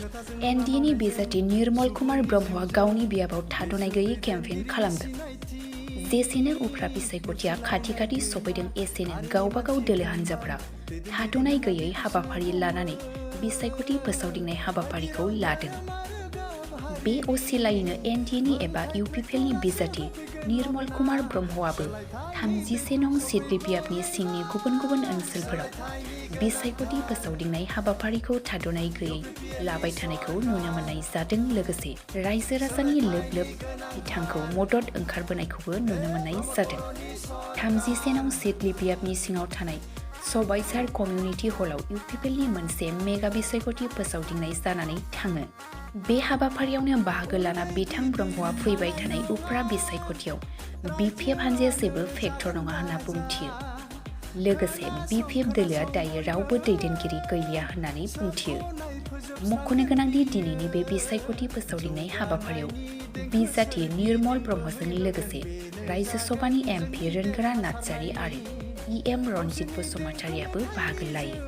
NDA नि बिजाथि निर्मल कुमार ब्रह्मआ गावनि बियाबाव थाद'नाय गैयै केम्पेइन खालामदों। जेसेनो उफ्रा बिसायख'थिया खाथि सफैदों एसेनो गावबा गाव दोलो हान्जाफोरा थाद'नाय गैयै हाबाफारि लानानै बिसायख'थि फोसावदिंनाय हाबाफारिखौ लादों। बे असिलायैनो NDA नि एबा UPPL नि बिजाथि निर्मल कुमार ब्रह्मआबो 31 नं सिडली बियाबनि सिंनि गुबुन गुबुन ओनसोलफोराव बिसायख'थि फोसावदिंनाय हाबाफारिखौ थाद'नाय गैयै लाबाय थानायखौ नुनो मोननाय जादों। लोगोसे रायजो राजानि लोब लोब बिथांखौ मदद ओंखारबोनायखौबो नुनो मोननाय जादों। 31 नं सिडली बियाबनि सिङाव थानाय सबाइझार कमिउनिटी हलाव UPPL नि मोनसे मेगा बिसायख'थि फोसावदिंनाय जानानै थाङो। बे हाबाफारियावनो बाहागो लाना बिथां ब्रह्मआ फैबाय थानाय उफ्रा बिसायख'थियाव BPF हान्जाया जेबो फेक्टर नङा होनना बुंथियो। लोगोसे BPF दोलोआ दायो रावबो दैदेनगिरि गैलिया होननानै बुंथियो। मख'नो गोनांदि दिनैनि बे बिसायख'थि फोसावदिंनाय हाबाफारियाव बिजाथि निर्मल ब्रह्मजों लोगोसे रायजो सभानि MP रोनगोरा नार्जारि आरो EM रनजित बसुमतारियाबो बाहागो लायो।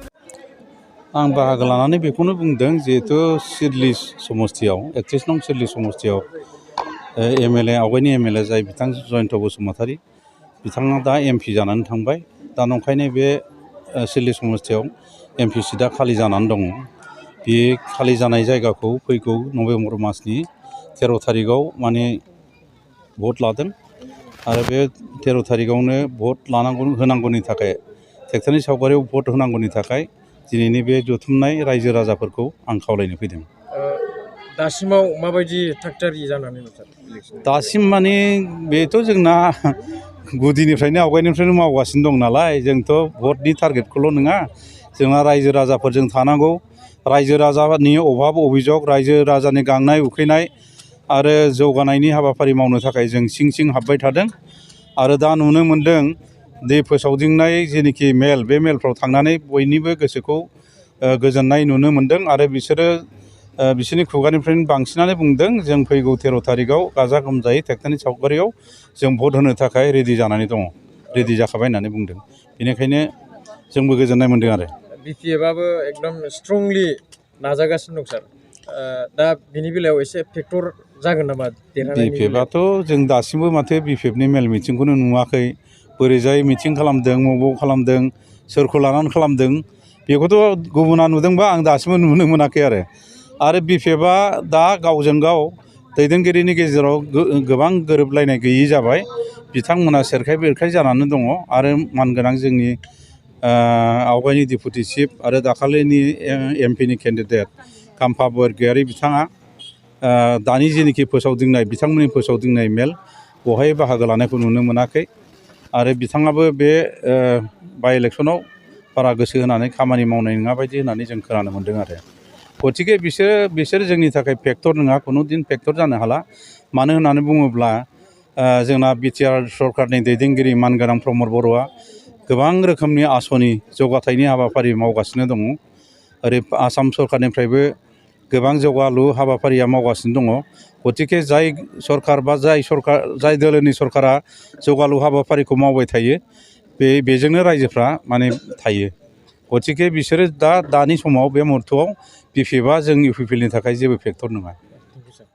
आं बाहागो लानानै बेखौनो बुंदों जिहेतु सिडली समस्तियाव 31 नं सिडली समस्तियाव MLA आवगायनि MLA जाय बिथां जयन्त बसुमतारि बिथाङा दा MP जानानै थांबाय। दा नंखायनो बे सिडली समस्तियाव MP सिटआ खालि जानानै दङ। बे खालि जानाय जायगाखौ फैगौ नभेम्बर मासनि 13 थारिखआव माने भट लादों आरो बे 13 थारिखआवनो भट होनांगौनि थाखाय ट्रेक्टरनि सावगारियाव भट होनांगौनि थाखाय दिनैनि बे जथुमनाय रायजो राजाफोरखौ आं खावलायनो फैदों। दासिमाव माबायदि थागथियारि जानानै दासिम माने बेथ' जोंना गुदिनिफ्रायनो आवगायनिफ्रायनो मावगासिनो दं नालाय जोंथ' भटनि टारगेटखौल' नङा जोंना रायजो राजाफोरजों थानांगौ। रायजो राजानि अभाब अभिजग रायजो राजानि गांनाय उखैनाय आरो जौगानायनि हाबाफारि मावनो थाखाय जों सिं हाबबाय थादों आरो दा नुनो मोन्दों दै फोसावदिंनाय जेनोखि मेल बे मेलफ्राव थांनानै बयनिबो गोसोखौ गोजोननाय नुनो मोन्दों आरो बिसोरनि खुगानिफ्रायनो बांसिनानो बुंदों जों फैगौ 13 थारिखआव गाजा गोमजायै ट्रेक्टरनि सावगारियाव जों भट होनो थाखाय रेडि जानानै दङ, रेडि जाखाबाय होननानै बुंदों। बेनिखायनो जोंबो गोजोननाय मोन्दों आरो BPFआबो एकदम स्ट्रंलि नाजागासिनो दं सार। दा बिनि बेलायाव एसे फेक्टर जागोन नामा? BPFआथ' जों दासिमबो माथो BPFनि मेल मिटिंखौनो नुवाखै। बोरैजाय मिटिं खालामदों, मबाव खालामदों, सोरखौ लानानै खालामदों बेखौथ' गुबुना नुदोंबा आं दासिमबो नुनो मोनाखै आरो BPFआ दा गावजों गाव दैदेनगिरिनि गेजेराव गोबां गोरोबलायनाय गैयि जाबाय। बिथांमोना सेरखाय बेरखाय जानानै दङ आरो मानगोनां जोंनि आवगायनि डेपुटि चिफ आरो दाखालिनि MP नि केन्डिडेट खाम्फा बरगयारि बिथाङा दानि जेनोखि फोसावदिंनाय बिथांमोननि फोसावदिंनाय मेल बेवहाय बाहागो लानायखौ नुनो मोनाखै आरो बिथाङाबो बे बाइ इलेक्सनाव बारा गोसो होनानै खामानि मावनाय नङा बायदि होननानै जों खोनानो मोन्दों आरो गतिके बिसोर जोंनि थाखाय फेक्टर नङा, खुनु दिन फेक्टर जानो हाला। मानो होननानै बुङोब्ला जोंना BTR सरकारनि दैदेनगिरि मानगोनां प्रमद बर'आ गोबां रोखोमनि आसनि जौगाथायनि हाबाफारि मावगासिनो दङ। ओरै आसाम सरकारनिफ्रायबो गोबां जौगालु हाबाफारिया मावगासिनो दङ। गतिके जाय सरकार बा जाय दोलोनि सरकारा जौगालु हाबाफारिखौ मावबाय थायो बेजोंनो रायजोफ्रा माने थायो। गतिके बिसोरो दानि समाव बे मुहुर्तआव BPFआ जों UPPLनि थाखाय जेबो फेक्टर नङा।